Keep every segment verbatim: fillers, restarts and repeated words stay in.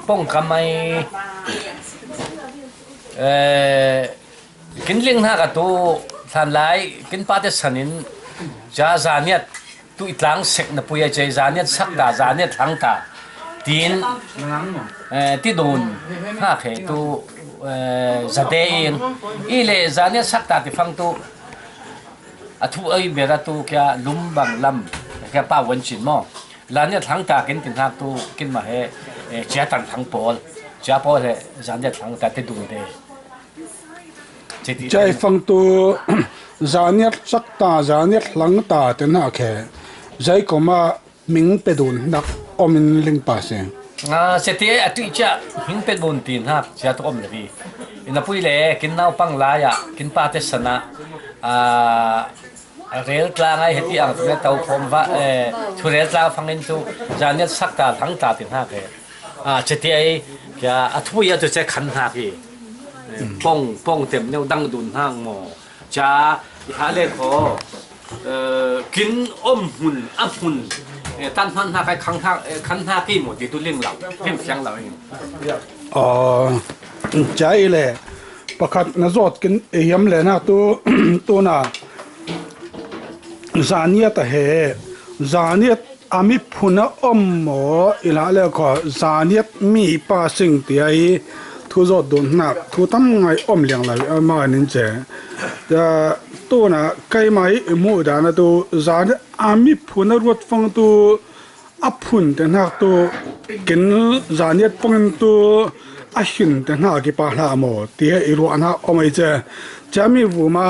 Pongkam ai, eh, kin ling hnak a tu hlanlai kin pate sanin ca zaniat tu i tlang sek na pui a cei zaniat sakta, zaniat hlangta tin, eh, ti dun hnak he tu, eh, zate in i le zaniat sakta ti fang tu a thu ei bera tu kia lumbang lam kia pa wan cin maw? Zaniat hlangta kin ti hnak tu kin mah he, eh, cia tan hlang pawl, cia pawl he zaniat hlangta te dun te. Citi cai fang tu zaniat sakta, zaniat hlangta te hnak he zai koma ming pe dun hnak om in ling pa si. Ah, seti a tui cia ming pe dun ti hnak cia tu om le ri. Ina pui le kin naupang lai ah kin pate sana, ah, rel tlang ai heti ang tu ne tau phom va, eh, thu rel tlang fangin tu zaniat sakta hlangta ti hnak he. Ah, citi ai kia a thui a tu ce khan hnak i. Eh, pong, pong tem neu dang dun hnak maw? Ca i ha le kho, eh, kin om hmun a hmun, eh, tan hman hnak ai khang hnak, eh, khan hnak i maw ti tu ling lo, lim fiang lo in. Aw, ca i le pakhat na zawt kin i hiam le hnak tu, tu na zaniat a he, zaniat a miphun a om maw, i hlah le kho zaniat mi pa sing ti ai thu zawt dun hnak thu tam ngai om liang lai a ma nin ce. Tua, tu na kai mai i mu dan a tu zaniat a miphun a ruat fang tu a phun te hnak tu kin zaniat pongin tu a hin te hnak i pa hlah maw ti he i ruah hnak om ai ce. Cami vuma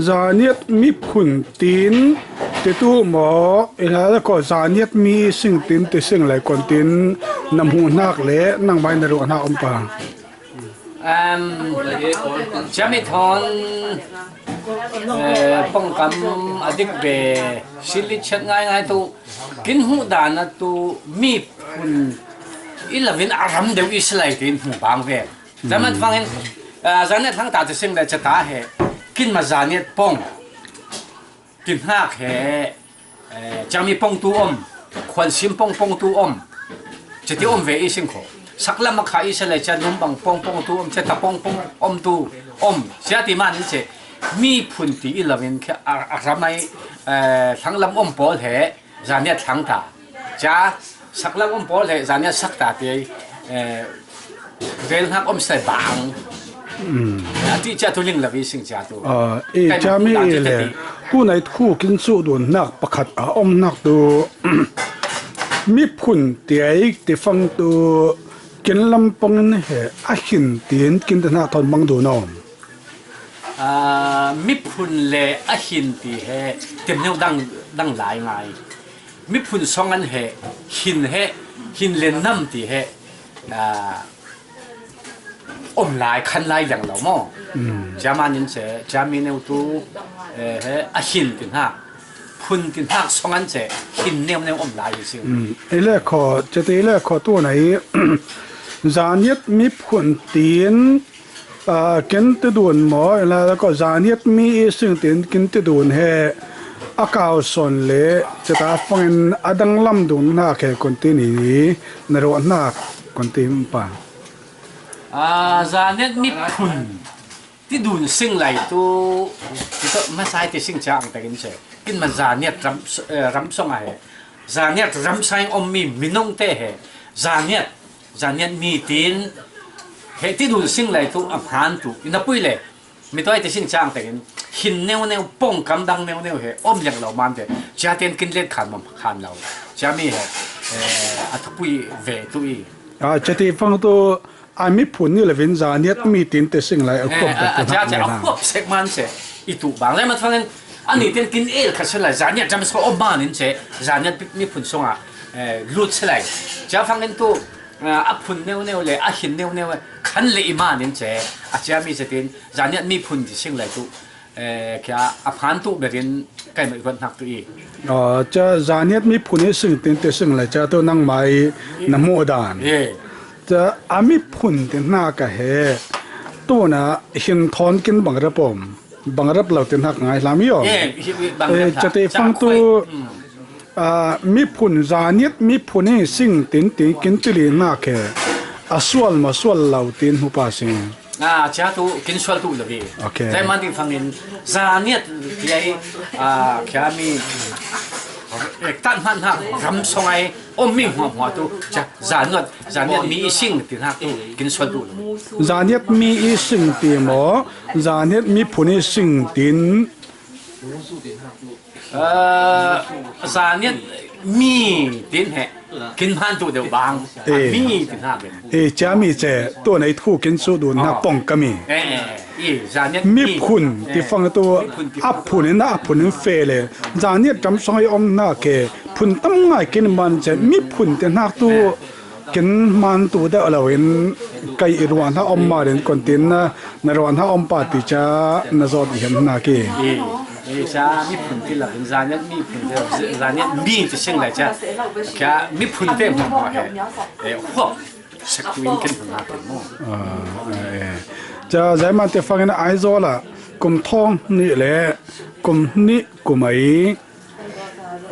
zaniat miphun tin ti tu maw, i hla le ko zaniat mi sing tin ti sing lai kon tin na hmuh hnak le nangmai na ruah hnak om pa. Um, cami thawn, eh, pongkam a dik ve silichet ngai ngai tu kin hmuh dan a tu miphun i lovin a ram deuh i si lai tin hmuh bang ve. Zaman fangin, ah, zaniat hlangta ti sing le cata he kin ma zaniat pong ti hnak he, eh, cami pong tu om, khuansim pong pong tu om, citi om ve i sing kho. Saklam a kha i si le cia numbang pong pong tu om, cata pong pong om tu om, cia ti man in ce miphun ti i lovin khe a, a ram ai, eh, hlanglam om pawl he, zaniat hlangta. Ca saklam om pawl he zaniat sakta ti, eh, rel hnak om sai bang. A ti cia tu ling lo i sing cia tu. Ah, i cami i le tu nai khu kin su dun hnak pakhat a om hnak tu miphun ti ai ti fang tu kin lam pongin he a hin tin kin te hnak thawn mang dun om. Ah, miphun le a hin ti he temneu dang, dang lai ngai. Miphun song an he, hin he, hin le nam ti he, ah, om lai, khan lai liang lo maw. Cia man in ce, cia mi neu tu, eh, he, a hin ti hnak, phun ti hnak song an ce, hin neu neu om lai i si. I le kho, citi le kho tu na i, zaniat miphun tin, ah, kin ti dun maw, i la ko zaniat mi i sing tin kin ti dun he a kau son le cata fangin a danglam dun hnak he kon ti ni na ruah hnak kon ti pa. Ah, zaniat miphun ti dun sing lai tu, ti to masai ti sing cang takin se. Kin man zaniat ram, eh, ram song a he. Zaniat ram sai om mi minung te he. Zaniat Zaniat mi tin he ti dun sing lai tu a hman tu i na pui le mi tuai ti sing cang tein hin neu neu pongkam dang neu neu he om liang lo man te cia ten kin let khan mam khan lo cia mi he, eh, a thupui ve tu i. Ah, cia ti fang tu a miphun ni lovin zaniat mi tin te sing lai a khuap a cia a khuap sek man se i tu bang le mat fangin a ni ten kin el kha se lai zaniat jam so om man in se zaniat miphun song a, eh, lut se lai cia fangin tu a phun neu neu le a hin neu neu khan le i man in ce a cia mi zetin zaniat mi phun ti sing lai tu, eh, kia a phan tu berin kai mai ruat hnak tu i. Aw, cia zaniat mi phun i sing tin ti sing lai cia tu nangmai na hmuh dan. Cia a mi phun ti hna ka he tu na hin thawn kin bang rap om. Bang rap lo tin hak ngai hlam i aw. Eh, hi, hi, bang rap hla. Cate fang tu, ah, miphun zaniat miphun i sing tin tin kin tili hna khe. a sual maw sual lo tin hmu pah sing. A, cia tu kin sual tu lo hi. Ok. Zai man ding fangin, zaniat ti ai, a, kia mi, ek tan hman hak, ram song ai, om mi hmuahhmuah tu, cia, zaniat, zaniat mi i sing ti hak tu, kin sual tu lo. Zaniat mi i sing ti maw, zaniat miphun i sing tin. Aa, zaniat mi tin he, kin hman tu deuh bang, a, eh, mi tin ha ben. Eh, cia mi ce, tu nei thu kin su dun hak pong ka mi. Eh, eh, i, zaniat mi. Miphun ti fang tu, miphun ti a phun in a phun in fe le, zaniat ram song i om hna ke, phun tam ngai kin man ce, miphun ti hak tu, eh. Kin hman tu deuh lo in kai i ruah hna om ma rin kon tin na, na ruah hna om pah ti ca na zawt i hiam hna ki. I, i ca miphun ti lo in zaniat miphun ti lo, zaniat mi ti sing lai ca. Kia miphun te hmuahhmuah he, eh, huap sek tu in kin hmuh hna peng maw. Ah, eh. Ca zaiman te fangin Aizawl ah kum thawng hnih le kum hnih kum ai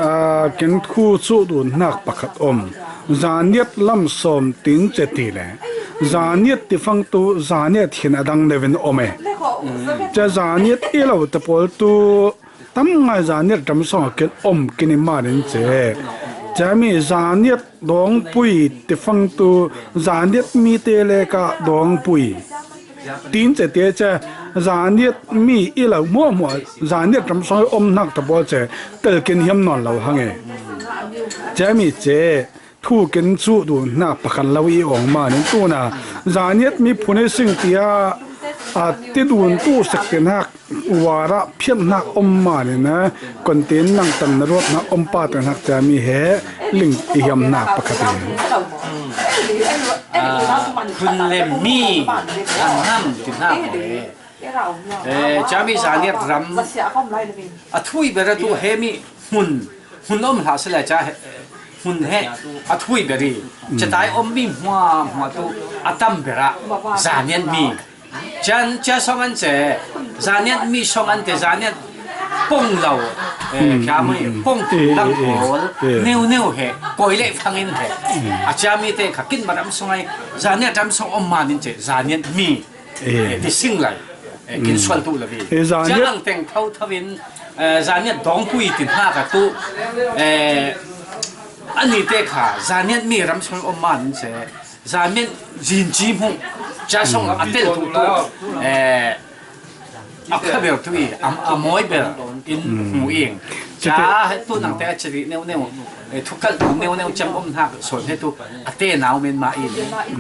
Aa, kin thu cu dun hnak pakhat om. Zaniat lam sawm tin ce ti le zaniat ti fang tu zaniat hin a dang nevin om e. Ca zaniat i lo te pawl tu tam ngai zaniat ram song a kin om kin i man in ce. Cami zaniat dawngpui ti fang tu zaniat mi te le ka dawngpui. Tin ce te ce, zaniat mi i lo hmuahhmuah, zaniat ram song i om hnak ta bawl ce, tel kin hiam nawn lo hang e. Cemi ce, thu kin cu dun hnak pakhat lo i ong man in tuna, zaniat miphun i sing tiah, a ti dun tu sek te hnak, uar ah phiat hnak om man in, kon tin nang tang na ruat hnak om pa te hnak cemi he, ling i hiam hnak pakhat in. Aa, hun le mi a ngam ti hna maw e? Eh, cami zaniat ram a thui ber a tu he mi hmun, hmun om hlah si le ca he, hmun he a thui ber i catai om mi hmuahhmuah tu a tam ber ah zaniat mi. Can, cia song an ce, zaniat mi song an te, zaniat pong lo, eh, kha mai, pong lang pawl, neu neu he, koi le fangin he. A cia mi te kha kin maram song ai, zaniat ram song om man in ce, zaniat mi, eh, ti sing lai, eh, kin sual tu lo hi. Cia lang teng tho tho in, eh, zaniat dawngpui ti hna ka tu, eh, ani te kha, zaniat mi ram song om man in ce, Zamian zin ci hmuh, ca song a tel tu tu, eh, a pha ber tu i, a, a mawi ber in hmu ing. Ca tu nang te a ciri neu neu, eh, thukal tu neu neu cam om hnak sawn he tu, a te nau men mah in.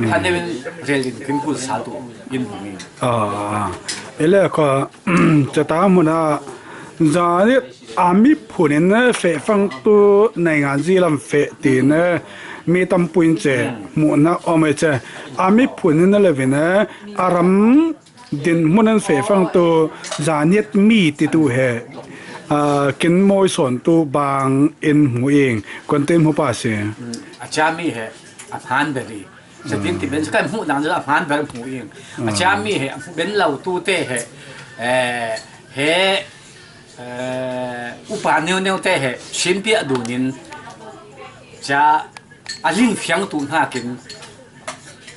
Kha neu in rel in kin kul sa tu in hmu ing. Ah, ele ka, cata hmun ah, zan i A miphun in fehfang tu naingan zilam feh tiin mi tampuin ce hmuhnak om e ce. A miphun in a levin a ram dinhmun in fehfang tu zaniat mi titu he, aa, kin mawi sawn tu bang in hmu ing. Kuantin hmu pa si. A cami he a hman beri. Satin ti ben, kan hmuh dang a hman ber hmu ing. A cami he a hmu ben lo tu te he, eh, he, eh, upa neu neu te he, simpiah dunin, ca a ling fiang tu hnakin,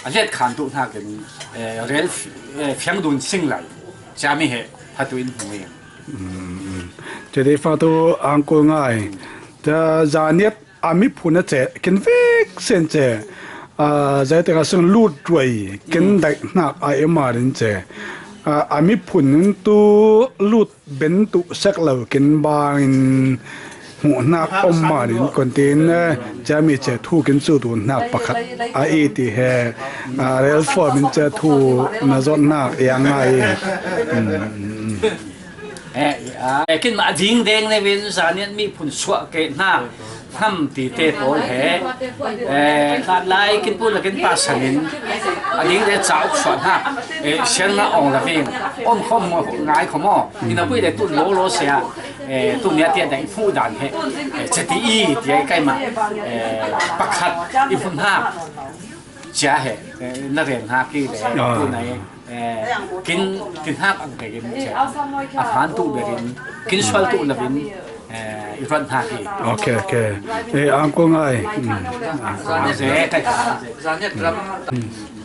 a let khan tu hnakin, eh, rel fi-, eh, fiang dun sing lai. Cami he, phatu in hmu ing. Cete fa tu angkul ngai. Ca zaniat A miphun a ceh, kin vek sen ceh, aa, zeitik a sung lut ruai, kin daih hnak a i marin ceh, aa, a miphun in tu lut ben tu sek lo, kin bang in hmuh hnak om marin, kon tin, eh, cami ceh thu kin cu tu hnak pakhat a i ti he, aa, rel form in ceh thu na zot hnak i a ngai. Eh, ah, eh, kin mah ding deng ne vin zaniat miphun suah ke hna hnam ti te pawl he, eh, hlat lai kin pu na kin pa sanin a ding le ca uk suah hna, eh, sian na ong la ving om khom mo ngai khom mo ina pui le tu lo lo sia, eh, tu nia tia dai fu dan he, eh, chati i tia kai ma, eh, pakhat i phun hna. Cia he, eh, na reng hna ki le, ah, tu nai, eh, kin, kin hak ang ke kin cia. A hman tu berin, kin sual tu lovin, in front hna hi. Okay, okay. Eh, ang ko ngai. Hmm. Ang ko ngai.